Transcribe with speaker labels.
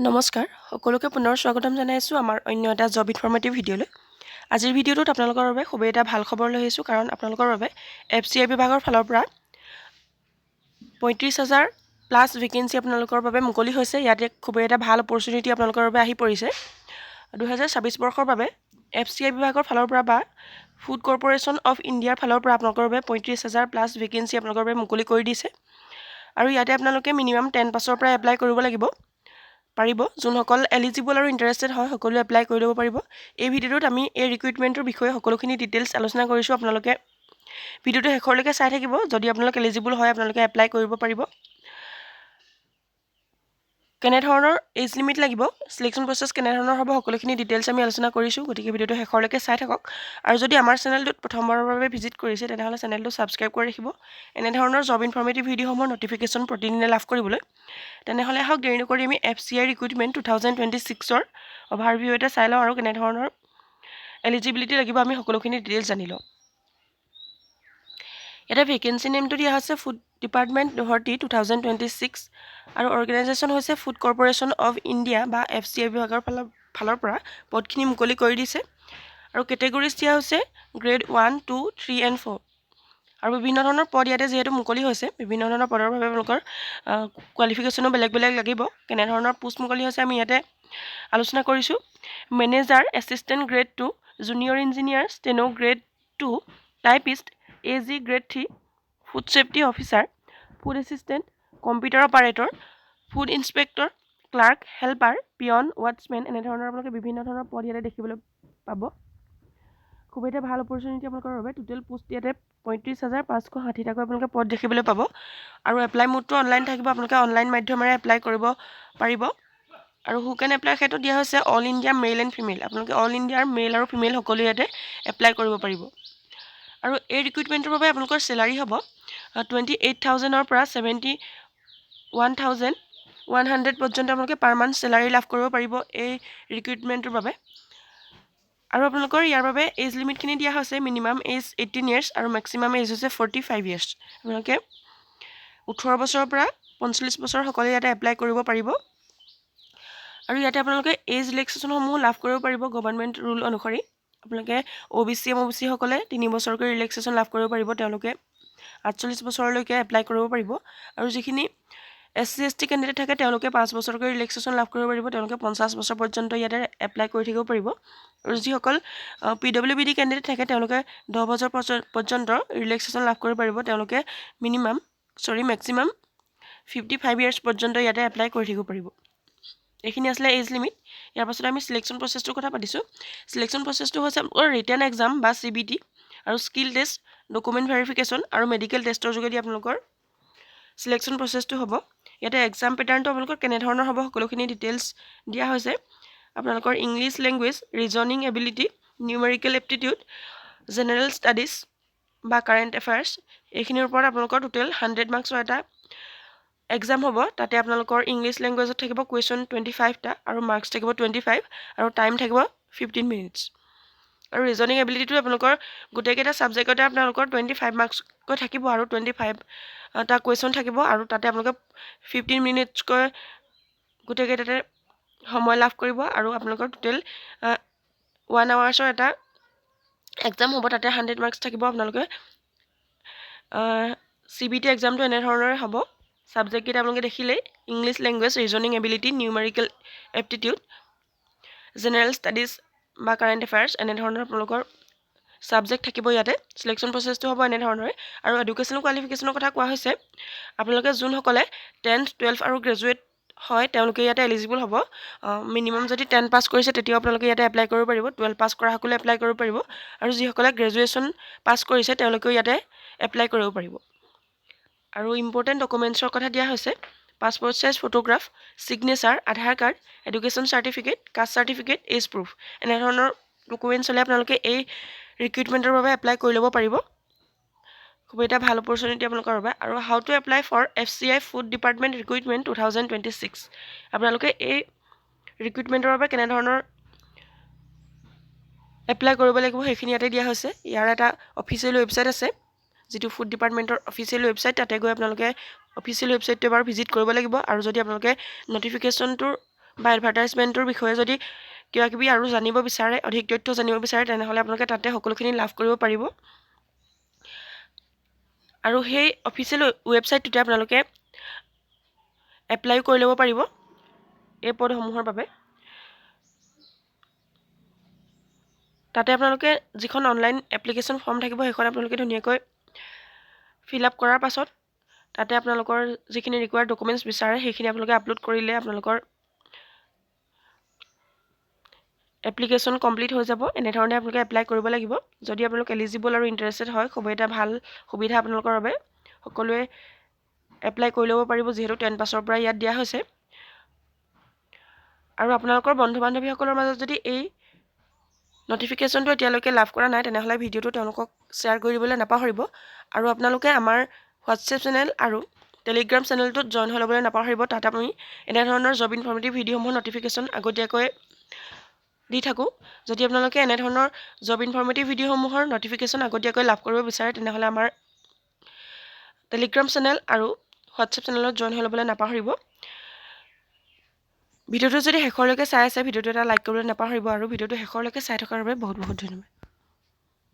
Speaker 1: নমস্কাৰ, সকলোকে পুনৰ স্বাগতম জনাইছোঁ আমাৰ অন্য এটা জব ইনফৰ্মেটিভ ভিডিঅ'লৈ। আজিৰ ভিডিঅ'টোত আপোনালোকৰ বাবে খুবেই এটা ভাল খবৰ লৈ আহিছোঁ, কাৰণ আপোনালোকৰ বাবে এফচিআই বিভাগৰ ফালৰ পৰা 35,000 প্লাছ ভেকেঞ্চি আপোনালোকৰ বাবে মুকলি হৈছে। ইয়াতে খুবেই এটা ভাল অপৰচুনিটি আপোনালোকৰ বাবে আহি পৰিছে। 2026 বৰ্ষৰ বাবে এফচিআই বিভাগৰ ফালৰ পৰা বা ফুড কৰ্প'ৰেশ্যন অফ ইণ্ডিয়াৰ ফালৰ পৰা আপোনালোকৰ বাবে 35,000 প্লাছ ভেকেঞ্চি আপোনালোকৰ বাবে মুকলি কৰি দিছে। আৰু ইয়াতে আপোনালোকে মিনিমাম 10 পাছৰ পৰা এপ্লাই কৰিব লাগিব পাৰিব। যোনসকল এলিজিবল আৰু ইণ্টাৰেষ্টেড হয়, সকলোৱে এপ্লাই কৰি ল'ব পাৰিব। এই ভিডিঅ'টোত আমি এই ৰিক্ৰুইটমেণ্টটোৰ বিষয়ে সকলোখিনি ডিটেইলছ আলোচনা কৰিছোঁ। আপোনালোকে ভিডিঅ'টো শেষৰলৈকে চাই থাকিব। যদি আপোনালোক এলিজিবল হয়, আপোনালোকে এপ্লাই কৰিব পাৰিব। কেনেধৰণৰ এজ লিমিট লাগিব, চিলেকশ্যন প্ৰচেছ কেনেধৰণৰ হ'ব, সকলোখিনি ডিটেইলছ আমি আলোচনা কৰিছোঁ। গতিকে ভিডিঅ'টো শেষৰলৈকে চাই থাকক। আৰু যদি আমাৰ চেনেলটোত প্ৰথমবাৰৰ বাবে ভিজিট কৰিছে, তেনেহ'লে চেনেলটো ছাবস্ক্ৰাইব কৰি ৰাখিব এনেধৰণৰ জব ইনফৰ্মেটিভ ভিডিঅ'সমূহৰ ন'টিফিকেশ্যন প্ৰতিদিনে লাভ কৰিবলৈ। তেনেহ'লে আহক, দেৰি নকৰি আমি এফচিআই ৰিক্ৰুইটমেণ্ট 2026ৰ অভাৰভিউ এটা চাই লওঁ আৰু কেনেধৰণৰ এলিজিবিলিটি লাগিব, আমি সকলোখিনি ডিটেইলছ জানি লওঁ। ইয়াতে ভেকেঞ্চি নেমটো দিয়া হৈছে ফুড ডিপাৰ্টমেণ্ট, গুৱাহাটী, 2026। আৰু অৰ্গেনাইজেশ্যন হৈছে ফুড কৰ্প'ৰেশ্যন অফ ইণ্ডিয়া বা এফচিআই বিভাগৰ ফালৰ পৰা পদখিনি মুকলি কৰি দিছে। আৰু কেটেগৰিজ দিয়া হৈছে grade 1, 2, 3 and 4। আৰু বিভিন্ন ধৰণৰ পদ ইয়াতে যিহেতু মুকলি হৈছে, বিভিন্ন ধৰণৰ পদৰ বাবে আপোনালোকৰ কোৱালিফিকেশ্যনো বেলেগ বেলেগ লাগিব। কেনেধৰণৰ পোষ্ট মুকলি হৈছে, আমি ইয়াতে আলোচনা কৰিছোঁ। Manager, assistant grade 2, junior engineer, steno grade 2, typist, AG grade 3, food safety officer, food assistant, computer operator, food inspector, clerk, helper, peon, watchman, এনেধৰণৰ আপোনালোকে বিভিন্ন ধৰণৰ পদ ইয়াতে দেখিবলৈ পাব। খুব এটা ভাল অপৰচুনিটি আপোনালোকৰ বাবে। টোটেল পোষ্ট ইয়াতে 35,560টাকৈ আপোনালোকে পদ দেখিবলৈ পাব। আৰু এপ্লাই মোডটো অনলাইন থাকিব। আপোনালোকে অনলাইন মাধ্যমেৰে এপ্লাই কৰিব পাৰিব। আৰু হু কেন এপ্লাই, সেইটো দিয়া হৈছে all India male and female। আপোনালোকে অল ইণ্ডিয়াৰ মেল আৰু ফিমেল সকলো ইয়াতে এপ্লাই কৰিব পাৰিব। আৰু এই ৰিক্ৰুইটমেণ্টৰ বাবে আপোনালোকৰ চেলাৰী হ'ব 28,000ৰ পৰা 71,100 পৰ্যন্ত আপোনালোকে পাৰ মান্থ চেলাৰী লাভ কৰিব পাৰিব এই ৰিক্ৰুইটমেণ্টটোৰ বাবে। আৰু আপোনালোকৰ ইয়াৰ বাবে এজ লিমিটখিনি দিয়া হৈছে মিনিমাম এজ 18 ইয়েৰ্ছ আৰু মেক্সিমাম এজ হৈছে 45 ইয়েৰ্ছ। আপোনালোকে 18 বছৰৰ পৰা 45 বছৰ সকলোৱে ইয়াতে এপ্লাই কৰিব পাৰিব। আৰু ইয়াতে আপোনালোকে এজ ৰিলেক্সেশ্যনসমূহ লাভ কৰিব পাৰিব। গভৰ্ণমেণ্ট ৰুল অনুসৰি আপোনালোকে অ' বি চি, এম অ' বি চিসকলে 3 বছৰকৈ ৰিলেক্সেশ্যন লাভ কৰিব পাৰিব। তেওঁলোকে 48 বছৰলৈকে এপ্লাই কৰিব পাৰিব। আৰু যিখিনি S C, S T candidate থাকে, তেওঁলোকে 5 বছৰকৈ ৰিলেক্সেশ্যন লাভ কৰিব পাৰিব। তেওঁলোকে 50 বছৰ পৰ্যন্ত ইয়াতে এপ্লাই কৰি থাকিব পাৰিব। আৰু যিসকল P W B D candidate থাকে, তেওঁলোকে 10 বছৰ পৰ্যন্ত ৰিলেক্সেশ্যন লাভ কৰিব পাৰিব। তেওঁলোকে minimum, sorry, maximum 55 years পৰ্যন্ত ইয়াতে এপ্লাই কৰি থাকিব পাৰিব। এইখিনি আছিলে এজ লিমিট। ইয়াৰ পাছত আমি চিলেকশ্যন প্ৰচেছটোৰ কথা পাতিছোঁ। চিলেকশ্যন প্ৰচেছটো হৈছে আপোনালোকৰ ৰিটেন এক্সাম বা চিবিটি আৰু স্কিল টেষ্ট, ডকুমেণ্ট ভেৰিফিকেশ্যন আৰু মেডিকেল টেষ্টৰ যোগেদি আপোনালোকৰ চিলেকশ্যন প্ৰচেছটো হ'ব। ইয়াতে এক্সাম পেটাৰ্ণটো আপোনালোকৰ কেনেধৰণৰ হ'ব, সকলোখিনি ডিটেইলছ দিয়া হৈছে। আপোনালোকৰ English language, reasoning ability, numerical aptitude, general studies বা কাৰেণ্ট এফেয়াৰ্ছ, এইখিনিৰ ওপৰত আপোনালোকৰ টোটেল 100 মাৰ্কছৰ এটা এক্সাম হ'ব। তাতে আপোনালোকৰ ইংলিছ লেংগুৱেজত থাকিব কুৱেশ্যন 25টা আৰু মাৰ্কছ থাকিব 25 আৰু টাইম থাকিব 15 মিনিটছ। আৰু ৰিজনিং এবিলিটিটো আপোনালোকৰ গোটেইকেইটা ছাবজেক্টতে আপোনালোকৰ 25 মাৰ্কছকৈ থাকিব আৰু 25টা কুৱেশ্যন থাকিব আৰু তাতে আপোনালোকে 15 মিনিটছকৈ গোটেইকেইটাতে সময় লাভ কৰিব। আৰু আপোনালোকৰ টোটেল 1 আৱাৰ্ছৰ এটা এক্সাম হ'ব, তাতে 100 মাৰ্কছ থাকিব। আপোনালোকে চিবিটি এক্সামটো এনেধৰণৰে হ'ব। ছাবজেক্টকেইটা আপোনালোকে দেখিলেই, English language, reasoning ability, numerical aptitude, general studies বা কাৰেণ্ট এফেয়াৰ্ছ, এনেধৰণৰ আপোনালোকৰ ছাবজেক্ট থাকিব ইয়াতে। চিলেকশ্যন প্ৰচেছটো হ'ব এনেধৰণৰে। আৰু এডুকেশ্যনেল কোৱালিফিকেশ্যনৰ কথা কোৱা হৈছে, আপোনালোকে যোনসকলে 10th, 12 আৰু গ্ৰেজুৱেট হয়, তেওঁলোকে ইয়াতে এলিজিবল হ'ব। মিনিমাম যদি 10 পাছ কৰিছে, তেতিয়াও আপোনালোকে ইয়াতে এপ্লাই কৰিব পাৰিব। 12 পাছ কৰাসকলে এপ্লাই কৰিব পাৰিব আৰু যিসকলে গ্ৰেজুৱেশ্যন পাছ কৰিছে, তেওঁলোকেও ইয়াতে এপ্লাই কৰিব পাৰিব। আৰু ইম্পৰ্টেণ্ট ডকুমেণ্টছৰ কথা দিয়া হৈছে, passport size photograph, signature, Aadhaar card, education certificate, caste certificate, age proof, এনেধৰণৰ ডকুমেণ্টছ হ'লে আপোনালোকে এই ৰিক্ৰুইটমেণ্টৰ বাবে এপ্লাই কৰি ল'ব পাৰিব। খুব এটা ভাল অপৰচুনিটি আপোনালোকৰ বাবে। আৰু how to apply for FCI food department recruitment 2026, আপোনালোকে এই ৰিক্ৰুইটমেণ্টৰ বাবে কেনেধৰণৰ এপ্লাই কৰিব লাগিব, সেইখিনি ইয়াতে দিয়া হৈছে। ইয়াৰ এটা অফিচিয়েল ৱেবছাইট আছে, যিটো ফুড ডিপাৰ্টমেণ্টৰ অফিচিয়েল ৱেবছাইট। তাতে গৈ আপোনালোকে অফিচিয়েল ৱেবছাইটটো এবাৰ ভিজিট কৰিব লাগিব। আৰু যদি আপোনালোকে ন'টিফিকেশ্যনটোৰ বা এডভাৰটাইজমেণ্টটোৰ বিষয়ে যদি কিবা কিবি আৰু জানিব বিচাৰে, অধিক তথ্য জানিব বিচাৰে, তেনেহ'লে আপোনালোকে তাতে সকলোখিনি লাভ কৰিব পাৰিব। আৰু সেই অফিচিয়েল ৱেবছাইটটোতে আপোনালোকে এপ্লাইও কৰি ল'ব পাৰিব এই পদসমূহৰ বাবে। তাতে আপোনালোকে যিখন অনলাইন এপ্লিকেশ্যন ফৰ্ম থাকিব, সেইখন আপোনালোকে ধুনীয়াকৈ ফিল আপ কৰাৰ পাছত তাতে আপোনালোকৰ যিখিনি ৰিকুৱাৰ্ড ডকুমেণ্টছ বিচাৰে, সেইখিনি আপোনালোকে আপলোড কৰিলে আপোনালোকৰ এপ্লিকেশ্যন কমপ্লিট হৈ যাব। এনেধৰণে আপোনালোকে এপ্লাই কৰিব লাগিব। যদি আপোনালোক এলিজিবল আৰু ইণ্টাৰেষ্টেড হয়, খুবেই এটা ভাল সুবিধা আপোনালোকৰ বাবে। সকলোৱে এপ্লাই কৰি ল'ব পাৰিব, যিহেতু 10 পাছৰ পৰা ইয়াত দিয়া হৈছে। আৰু আপোনালোকৰ বন্ধু বান্ধৱীসকলৰ মাজত যদি এই নটিফিকেশ্যনটো এতিয়ালৈকে লাভ কৰা নাই, তেনেহ'লে ভিডিঅ'টো তেওঁলোকক শ্বেয়াৰ কৰি দিবলৈ নাপাহৰিব। আৰু আপোনালোকে আমাৰ হোৱাটছএপ চেনেল আৰু টেলিগ্ৰাম চেনেলটোত জইন হৈ ল'বলৈ নাপাহৰিব। তাত আমি এনেধৰণৰ জব ইনফৰ্মেটিভ ভিডিঅ'সমূহৰ নটিফিকেশ্যন আগতীয়াকৈ দি থাকোঁ। যদি আপোনালোকে এনেধৰণৰ জব ইনফৰ্মেটিভ ভিডিঅ'সমূহৰ নটিফিকেশ্যন আগতীয়াকৈ লাভ কৰিব বিচাৰে, তেনেহ'লে আমাৰ টেলিগ্ৰাম চেনেল আৰু হোৱাটছএপ চেনেলত জইন হৈ ল'বলৈ নাপাহৰিব। ভিডিঅ'টো যদি শেষলৈকে চাই আছে, ভিডিঅ'টো এটা লাইক কৰিবলৈ নাপাহৰিব। আৰু ভিডিঅ'টো শেষলৈকে চাই থকাৰ বাবে বহুত বহুত ধন্যবাদ।